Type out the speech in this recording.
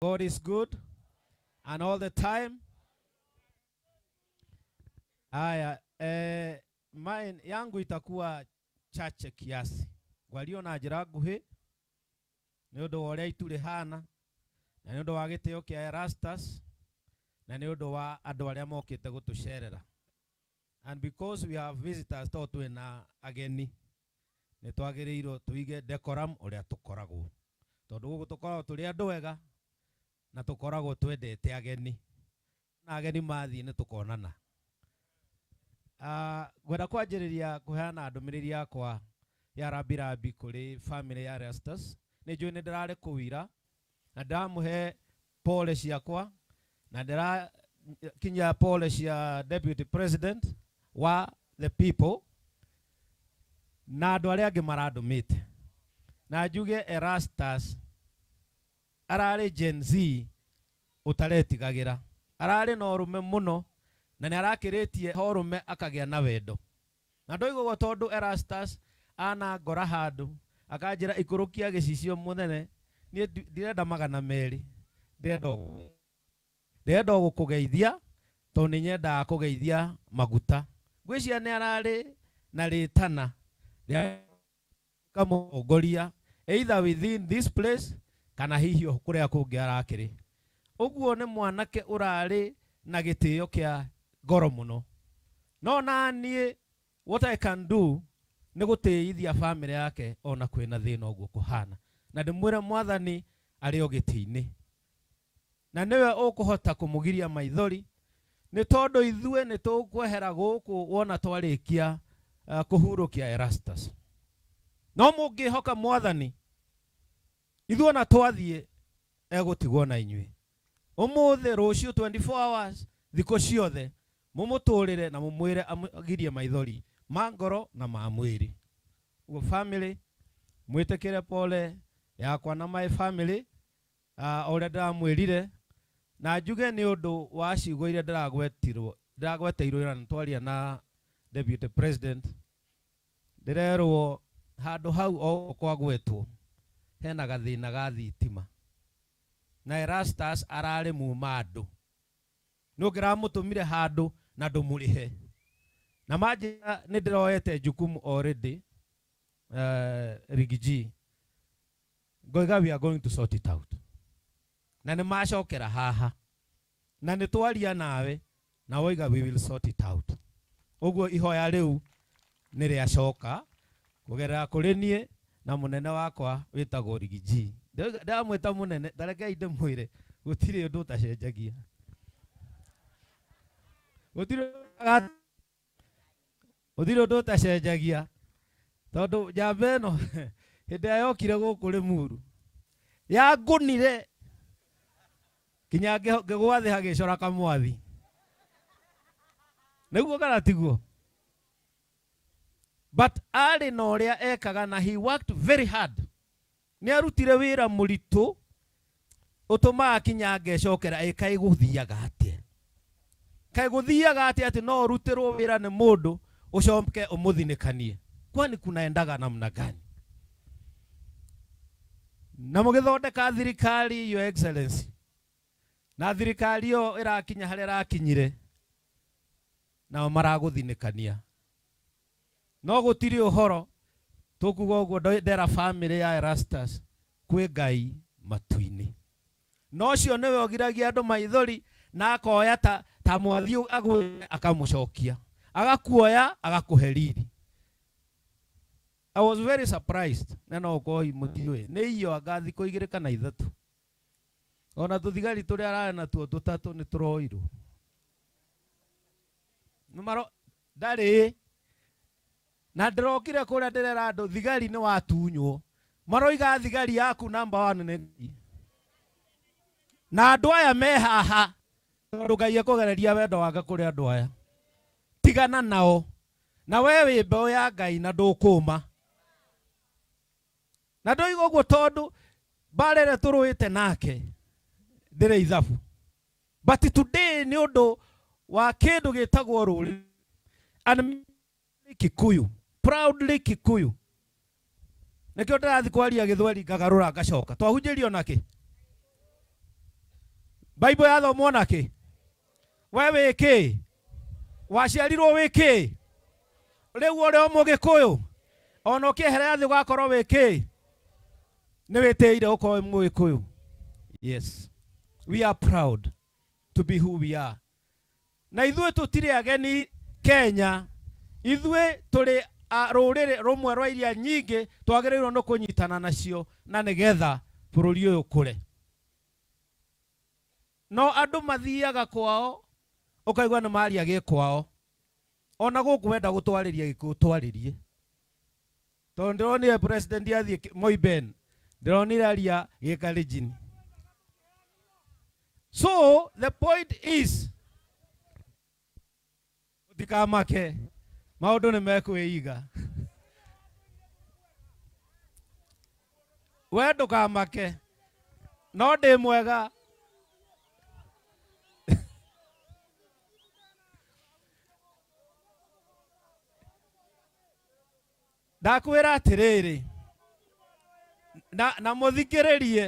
God is good and all the time. Haya, mine yangu itakuwa chache kiasi. Ngwario na njĩra nguhĩ nĩ ũndũ wa ũrĩa itu rĩhana na nĩ ũndũ wa gĩtĩo kĩa Erastus na nĩ ũndũ wa andũ arĩa mokĩte gũtũcerera. And because we have visitors to twĩna ageni nĩ twagĩrĩirwo tũige decorum ũrĩa tũkoragwo, tondũ gũkũ tũkoragwo tũrĩ andũ ega na tũkoragwo twendete ageni, na ageni mathiĩ nĩ tũkonana. Ngwenda kwanjĩrĩria kũheana ndũmĩrĩri yakwa ya rambirambi kũrĩ family ya Erastus. Nĩ njũĩ nĩ ndĩrarĩ kũu ira na ndĩramũhe pole ciakwa na ndĩrakinyia pole cia deputy president wa the people na andũ arĩa angĩ marandũmĩte. Na njuge Erastus ararĩ Gen Z ũtaretigagĩra, ararĩ na ũrũme mũno na nĩ arakĩrĩtie ũrũme akagĩa na wendo. Na ndoiga ũguo tondũ Erastus ana ngora handũ akanjĩra ikũrũkia gĩcicio mũnene, niĩ ndirenda 200, ndĩrenda o gũkũgeithia tondũ nĩ nyendaga kũgeithia maguta. Ngwĩciria nĩ ararĩ na rĩtana rĩa kamũtongoria either within this place kana hihi o kũrĩa kũngĩ arakĩrĩ. Ũguo nĩ mwanake ũrarĩ na gĩtĩo kĩa ngoro mũno. No na niĩ what I can do nĩ gũtĩithia family yake ona kwĩna thĩna ũguo kũhana, na ndĩmwĩre Mwathani arĩ o gĩtĩ-inĩ na nĩwe ũkũhota kũmũgiria maithori, nĩ tondũ ithuĩ nĩ tũkwehera gũkũ wona twarĩkia kũhurũkia Erastus. No mũngĩhoka Mwathani, ithuĩ ona twathiĩ egũtigwo na inyuĩ ũmũthĩ, rũciũ, 24 hours, thikũ ciothe mũmũtũrĩre na mũmwĩre agirie maithori ma ngoro na ma mwĩrĩ. Ũguo family, mwĩtĩkĩre pole yakwa na my family, o ũrĩa ndĩramwĩrire, na njuge nĩ ũndũ wa ciugo iria ndĩragwetirwo ndĩragweteirwo ira nĩ twaria na deputy president. Ndĩrerwo handũ hau o kwagwetwo hena gathĩna ga thitima na Erastus ararĩ muma andũ nĩ ũngĩramũtũmire handũ na ndũmũrĩhe, na manjĩra nĩ ndĩroete jukumu already. Riggy G ngoiga we are going to sort it out, na nĩ macokera haha na nĩ twaria nawe na woiga we will sort it out. Ũguo ihoya rĩu nĩ rĩacoka kũgerera kũrĩ niĩ na mũnene wakwa wĩtagwo Riggy G. Ndamwĩta mũnene, tarekei ndĩmwĩre gũtirĩ ũndũ ũtacenjagia, gũtirĩ ũndũ ũtacenjagia, tondũ njamba ĩno hĩndĩ ĩrĩa yokire gũkũ Rĩmuru yangũnire kinya ngĩgwa thĩ hagĩcora kamwathi, nĩguo kana tiguo? But arĩ na ũrĩa ekaga na he worked very hard, nĩ arutire wĩra mũritũ ũtũmaga kinya ngecokera ĩ kaĩ gũthiaga atĩa, kaĩ gũthiaga atĩa atĩ no ũrutĩrwo wĩra nĩ mũndũ ũcoke ũmũthinĩkanie? Kwani kunaendaga namna gani? Na mũgĩthondeka thirikari, Your Excellency, na thirikari ĩyo ĩrakinya harĩa ĩrakinyire, nao maragũthinĩkania, no gũtirĩ ũhoro tũkuga ũguo. Ndera family ya Erastus kwĩ Ngai matu-inĩ, na ũcio nĩwe ũgiragia andũ maithori na akoya ta mwathi agwĩte akamũcokia, agakuoya agakũhe riri. I was very surprised, na no ũkorwo mũtiũĩ nĩ iyo anga thikũ 2 kana 3 ona tũthigari tũrĩa ararĩ natuo tũtatũ nĩ tũroirwo. Nĩ maro ndarĩ na ndĩrokire kũrĩa ndĩrera andũ thigari nĩ watunywo, maroiga thigari yaku number one nĩ Ngai. Na andũ aya me haha tondũ Ngai ekũgereria wendo wake kũrĩ andũ aya. Tigana nao, na we wĩ mbeũ ya Ngai na ndũkũma. Na ndoiga ũguo tondũ mbara ĩrĩa tũrũĩte nake ndĩrĩ ithabu, but today nĩ ũndũ wa kĩndũ gĩtagwo rũrĩrĩ and Kikuyu, proudly Kikuyu, nĩkĩo ndĩrathiĩ kwaria gĩthweri ngagarũra ngacoka twahunjĩrio nakĩ. Bible yathomwo na kĩ? We wĩ kĩ? Waciarirwo wĩ kĩ? Rĩu ũrĩ o Mũgĩkũyũ, ona ũkĩehera thĩ ũgakorwo wĩ kĩ? Nĩ wĩtĩire gũkorwo wĩ Mũgĩkũyũ. Yes, we are proud to be who we are. Na ithuĩ tũtirĩ ageni Kenya, ithuĩ tũrĩ a rũrĩrĩ rũmwe rwa iria nyingĩ twagĩrĩirwo nĩ kũnyitana nacio na nĩgetha bũrũri ũyũ ũkũre. No andũ mathiaga kwao ũkaigua nĩ maria gĩkwao, ona gũkũ wenda gũtwarĩria Gĩkũyũ twarĩrie, tondũ ndĩronire president athiĩ Moi Ben, ndĩronire aria Gĩkalenjin. So the point is, mũtikamake, maũndũ nĩ mekwĩiga. We ndũkamake, no ndĩ mwega. Ndakwĩra atĩrĩrĩ, na mũthikĩrĩrie.